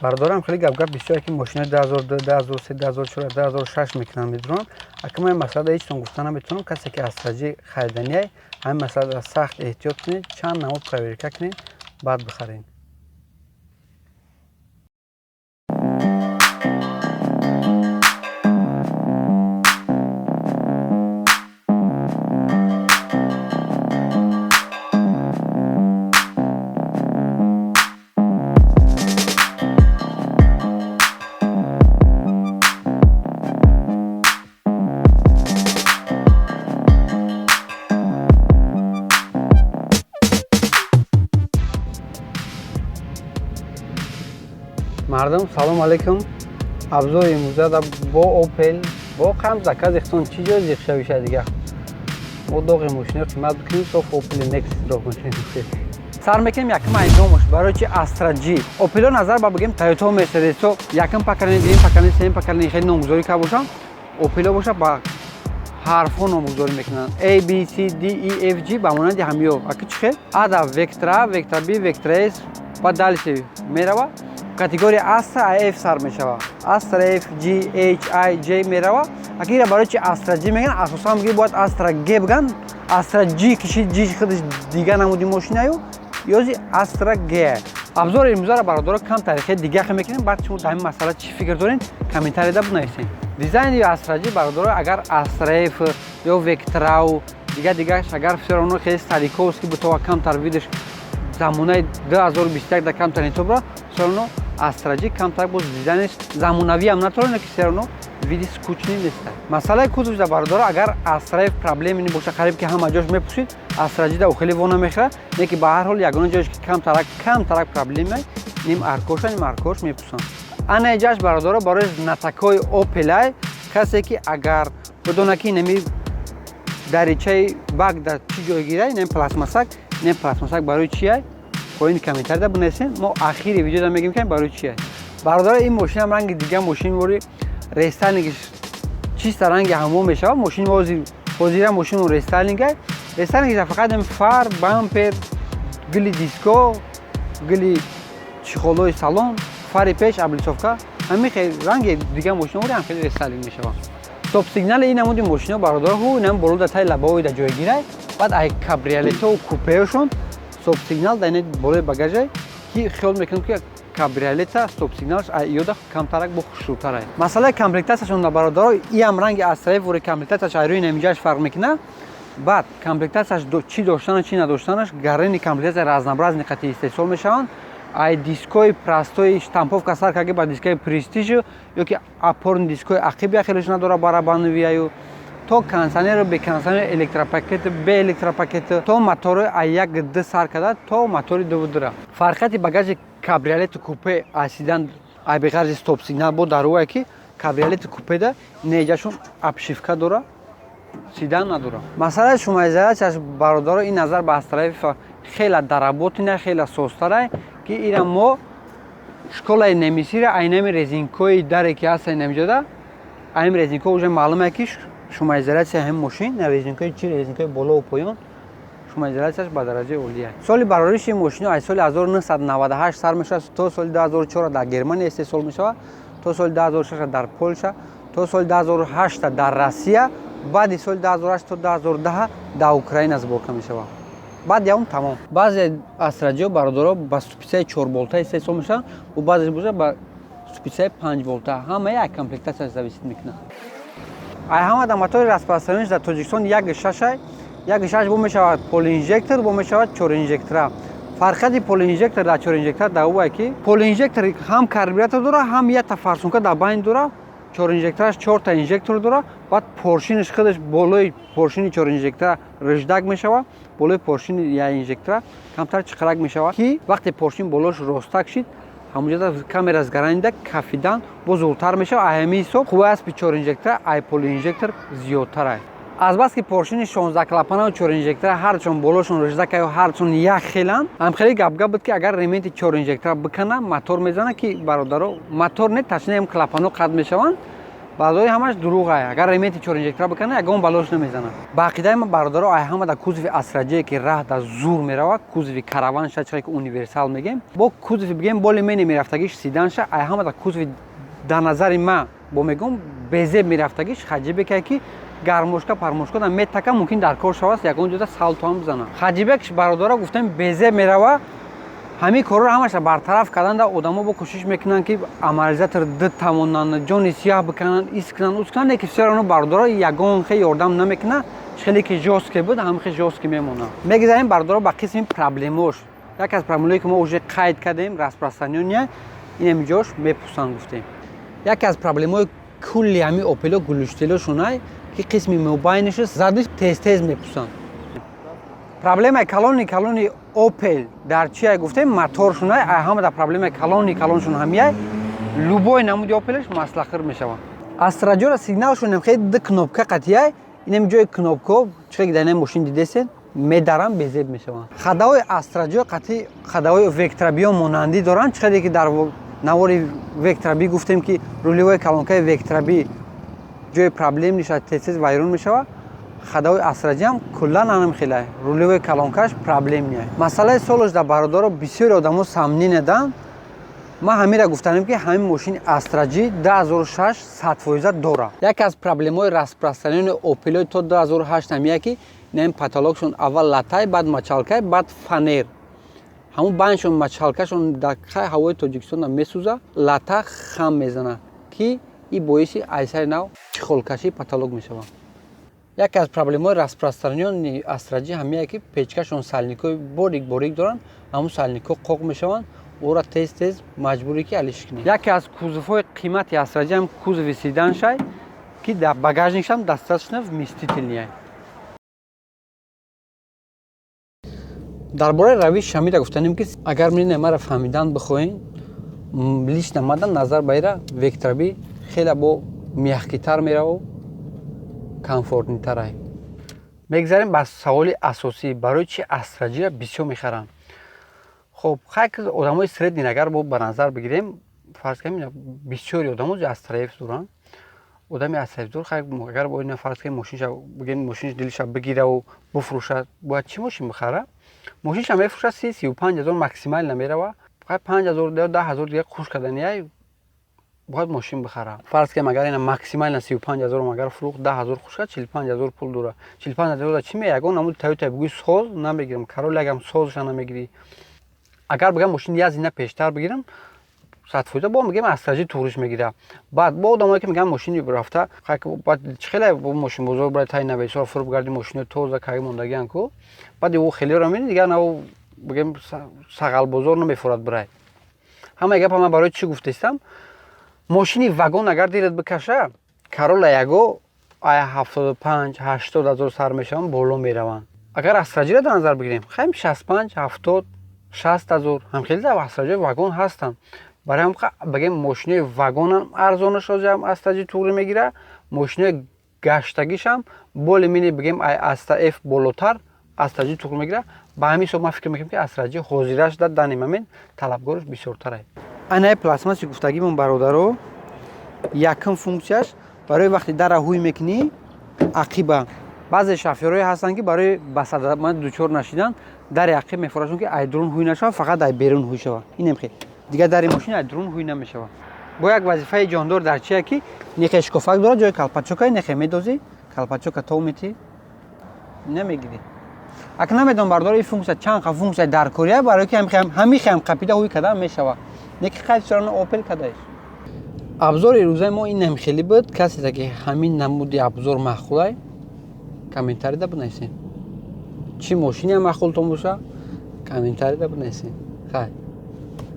Бародарам, хеле гап-гап бисёре, ки мошинаи 2002, 2003, 2004, 2006 мекунанд, медуранд. Ака, ман ин масъалада ҳечтон гуфта наметавонам. Касе ки Астра G хариданиай, ҳамин масъалада сахт эҳтиёт кунед, чанд намуд проверка кунед, баъд бихаред. Мардум, салом алейкум. Обзори имрӯзада бо Опел, бо қам заказ ихтон, чӣ ҷой зиқшавиша дига. Мо доғи мошино қимат бикунем, соф Опел Next роҳ мекунем. Сар мекунем якум айномош. Барои чи Астра G? Опело назар ба бигем Toyota, Mercedes, якум поколение, дуюм поколение, сеюм поколение хеле номгузорӣ карда бошанд. Опело боша, ба ҳарфҳо номгузорӣ мекунанд: A, B, C, D, E, F, G, ба монанди ҳамиё. Аки чӣ хел? А да Vectra, Vectra B, Vectra S ба дальше мерава. Категория Astra F сар мешава. Astra F, G, H, I, J мерава. Аки ира барои чи Astra G мегӯянд? Асосан мегӯянд, бояд Astra G бигӯянд. Astra G киши G худаш дига намуди мошинаю, ёзи Astra G. Обзори имрӯзаро, бародаро, кам тарихи дига хе мекунем, баъд шумо дар ин масъала чӣ фикр доред, комментарияда бинависед. Дизайни Astra G, бародаро, агар Astra F ё Vectra дига дигаш, агар всё равно хеле стариковский бутова, камтар видаш замонаи 2021 да камтар интобра, всё равно Astra G камтар боз дизайнеш замонавиам натавонад, ки всё равно види скучный нест. Масъалаи кузовш да, бародаро, агар Astra F проблеми боша, қариб ки ҳама ҷош мепӯшид, Astra G да хеле во намехӯрад, не ки ба ҳар ҳол ягона ҷош ки камтарак камтарак проблема, ним аркоша, ним аркош мепӯсанд. Ана ҷаш, бародаро, барои знатокҳои Опелай, касе ки агар бидонад, ки инами даричаи бак дар чӣ ҷой гирай, инами пластмассак, инами пластмассак барои чиай, поини комментарияда бинависед. Мо ахири видеода мегӯем, ки барои чиай. Бародаро, ин мошинам ранги дига мошин вори рестайлингиш чиста ранги ҳамо мешавад. Мошини ҳозира, мошину рестайлингай, рестайлингиш фақат фар, бампер, гили диско, гили чехолои салон, фари пеш облицовка, ҳамин хел ранги дига мошино вори ҳам хеле рестайлинг мешавад. Стоп сигнали ин намуди мошино, бародаро, ҳу инам боло дар таи лабаои дар ҷойгирай. Баъд ай кабриолетову купеошон стоп сигнал дар ин болои багажай, ки хиёл мекунам, ки кабриолета стоп сигналш иёда камтарак бо хушрӯтарай. Масъалаи комплектатсияшон, бародаро, иам ранги Астра F вори комплектатсияш ай рӯи намиҷааш фарқ мекунад. Баъд комплектатсияш чӣ доштанаш, чӣ надоштанаш, гарени комплектатсия разнообразный қати истеҳсол мешаванд. Ай дискои простой штамповка сар карда ба дискои престиж ё ки опорный дискои ақиб яхелеш надора, барабановияю, то кондиционеру бе кондиционер, электропакет, бе электропакет, то мотори ай як д сар карда то мотори дувдура. Фарқияти багажи кабриолету купе асидан ай беғарзи стоп сигнал бо дарувае, ки кабриолети купеда неҷашон обшивка дора, седан надора. Масъалаи шумоизоляцияш, бародаро, ин назар ба Астра F хела доработанная, хела созтарай, ки ира мо школаи немисира айнами резинкои даре ки ҳаста инамиҷода, айнами резинко уже маълуме, ки шумоизоляция ҳам мошин на резинкои чи резинкои болову поён шумоизоляцияш ба дараҷаи олия. Соли барориши мошино аз соли 1998 сар мешавад, то соли 2004 дар Германия истеҳсол мешавад, то соли 2006 дар Полша, то соли 2008 дар Россия, баъди соли 2008 то 2010 дар Украина сборка мешавад, баъд явм тамом. Баъзе Астра G-ё, бародаро, ба ступицаи чорболта истеҳсол мешаванд ва баъзеш боша, ба ступицаи панҷболта. Ҳама як комплектатсияш зависит мекунад. Ай ҳама да мотори распространениш дар Тоҷикистон як шашай, як шаш бо мешавад полуинжектор, бо мешавад чоринжектора. Фарқияти полуинжектор дар чоринжектор дар ӯе, ки полуинжектор ҳам карбюратор дора, ҳам якта форсунка дар байн дора. Чоринжектораш чорта инжектор дора. Баъд поршиниш худаш болои поршини чоринжектора рыждак мешавад, болои поршини як инжектора камтар чиқарак мешавад, ки вақте поршин болош ростак шид, ҳамонҷода камера сгоранида кафидан боз зудтар мешавад. Ай ҳамин ҳисоб қувваи аспи чоринжектора ай полуинжектор зиёдтар. Азбаски поршини 16 клапанау чоринжектора ҳарчон болошон рыждакаю, ҳарчон як хеланд, ҳамхеле гапгап буд, ки агар ременти чоринжектора бикана, мотор мезана, ки, бародаро, мотор не, точнее, клапано қатъ мешаванд. Баъзои ҳамаш дурӯғ. Агар ремонти чор инжектора бикана, ягон балош намезанад. Ба ақидаи ман, бародаро, ай ҳама дар кузови Астра Ҷе, ки раҳ дар зур меравад, кузови караванша, чизе ки универсал мегем, бо кузови бигем более-менее мерафтагиш седанша, ай ҳама дар кузови, дар назари ман бо мегӯм, безеб мерафтагиш хэтчбекае, ки гармошка пармошка да метака, мумкин дар кор шавад, ягон ҷода салтоам бизанад. Хэтчбекш, бародаро, гуфтем, безеб мерава. Ҳамин корро ҳамаша бартараф кардан да одамо бо кӯшиш мекунанд, ки амортизатор ду тамонанд, ҷони сиёҳ бикунанд, ис кунанд, ус кунанд, ки всё равно, бародаро, ягон хе ёрдам намекунад. Хеле ки жёсткий буд, ҳамин хе жёсткий мемонад. Мегузарем, бародаро, ба қисми проблемош. Яке аз проблемое, ки мо уже қайд кардем, распространённая, инами ҷош мепӯсанд, гуфтем. Яке аз проблемаҳои кулли ҳамин Опело глушителошонай, ки қисми мобайнишу задиш тез-тез мепӯсанд. Проблемаи калони калони Опел дар чия, гуфтем, моторшунай. Ай ҳама дар проблемаи калони калоншон ҳамияй. Любой намуди Опелеш маслахир мешавад. Астра Ҷора сигналшонем хеле ду кнопка қатияй. Инем ҷои кнопко, чихе ки дар ин мошин дидесен, медарам, безеб мешаванд. Ходовой Астра Ҷо қатъи ходовой Вектра Био монандӣ доранд. Чихеле ки дар навори Вектра Би гуфтем, ки рулевой колонкаи Вектра Би ҷои проблем нишад, тез-тез вайрон мешавад, ходовой Астра Ҷиам куллан анам хелай, рулевой колонкаш проблемный. Масъалаи солош дар, бародаро, бисёри одамо сомнение данд. Ман ҳамира гуфтанем, ки ҳамин мошини Астра Ҷи 2006 100% дорад. Яке аз проблемаҳои распространённый Опелои то 2008 ҳамия, ки ин потолокшон аввал латай, баъд мочалкай, баъд фанер. Ҳамун байншон мочалкашон дар қай ҳавои Тоҷикистона месӯза, лата хам мезанад, ки и боиси айсари нав чехолкашии потолок мешавад. Яке аз проблемаҳои распространённый Астра Ҷи ҳамия, ки печкашон сальникҳои борик борик доранд. Ҳамун сальникҳо қоқ мешаванд, ӯра тез тез маҷбурӣ ки алиш кунӣ. Яке аз кузовҳои қимати Астра Ҷи ҳам кузови седаншай, ки дар багажникшам достаточно вместительный. Дар бораи равиши ҳамира гуфтанем, ки агар мине мара фаҳмидан бихоҳем, лично мада назар ба ира Вектра Би хеле бо мягкитар мераву комфортнитарай. Мегзарем ба саволи асосӣ: барои чи Астра Ҷира бисёр мехаранд? Хоб, хай, одамои средний агар бо ба назар бигирем, фарз кунем, бисёри одамо Астра Ф доранд. Одами Астра Ф дор, хай, агар бо ина, фарз кунем, мошинша, бигем, мошинш дилиша бигираву буфурӯшад, бояд чӣ мошин бихара? Мошинша мефурӯшад, 30-35 ҳазор максимально мерава. Хай, 5000, 10 000 дига хуш кардания, бояд мошин бихара. Фарз кунем, агар ина максимально 35 000 агар фурӯхт, 10 000 хуш кард, 45 000 пул дора. 45 000 чӣ ме? Ягон намуди Тойота бигӯй, соз намегирам, Королла ягам созша намегирӣ. Агар бигам, мошин як зина пештар бигирам, 100% бо мегӯям, Астра Ҷи туғриш мегира. Баъд бо одамое, ки мегӯянд, мошини рафта, баъд чӣ хеле бо мошин бозор барои тай навесора фур бигарди, мошинои тоза каги мондагиан ку. Баъд ӯ хелеро мебини, дигар нав бигем, сағалбозор намефурад бирай. Ҳамаи гапа ман барои чӣ гуфтаистам? Мошини вагон агар дилат бикаша, Королла яго ай 75-80 ҳазор сар мешаванд, боло мераванд. Агар Астра Ҷира дар назар бигирем, хайм, 65, 70, 60 ҳазор ҳам хеле дар Астра Ҷои вагон ҳастанд. Барои ҳам бигем, мошинои вагонам арзонаш ҳозирам Астра Ҷи туғри мегира, мошинои гаштагишам более-менее, бигем, ай Астра Ф болотар Астра Ҷи туғри мегира. Ба ҳамин ҳисоб ман фикр мекунам, ки Астра Ҷи ҳозираш дар данный момент талабгораш бисёртарай. Анаи пластмасси гуфтагимон, бародаро, якум функсияш барои вақти дара ҳуй мекунӣ ақиба. Баъзе шофёрое ҳастанд, ки барои ба садама дучор нашидан дари ақиб мефурашон, ки ай дурун ҳуй нашавад, фақат ай берун ҳуй шавад. Инем хел дигар дари мошин ай дурун ҳуй намешавад. Бо як вазифаи ҷондор дар чия, ки нехе шкофак дорад, ҷои колпачока нехе медозӣ, колпачока тов метӣ, намегирӣ. Ака, намедонам, бардор, ин функсия чанд қа функсия даркория, барои ки ҳамихеам қапида ҳуй кардан мешавад, не ки қайд чорано Опел кадаиш. Абзори рӯзаи мо инам хеле буд. Касе ки ҳамин намуди абзор маъқулай, комментарийда бинависед. Чӣ мошине маъқултон боша, комментарийда бинависед. Хай.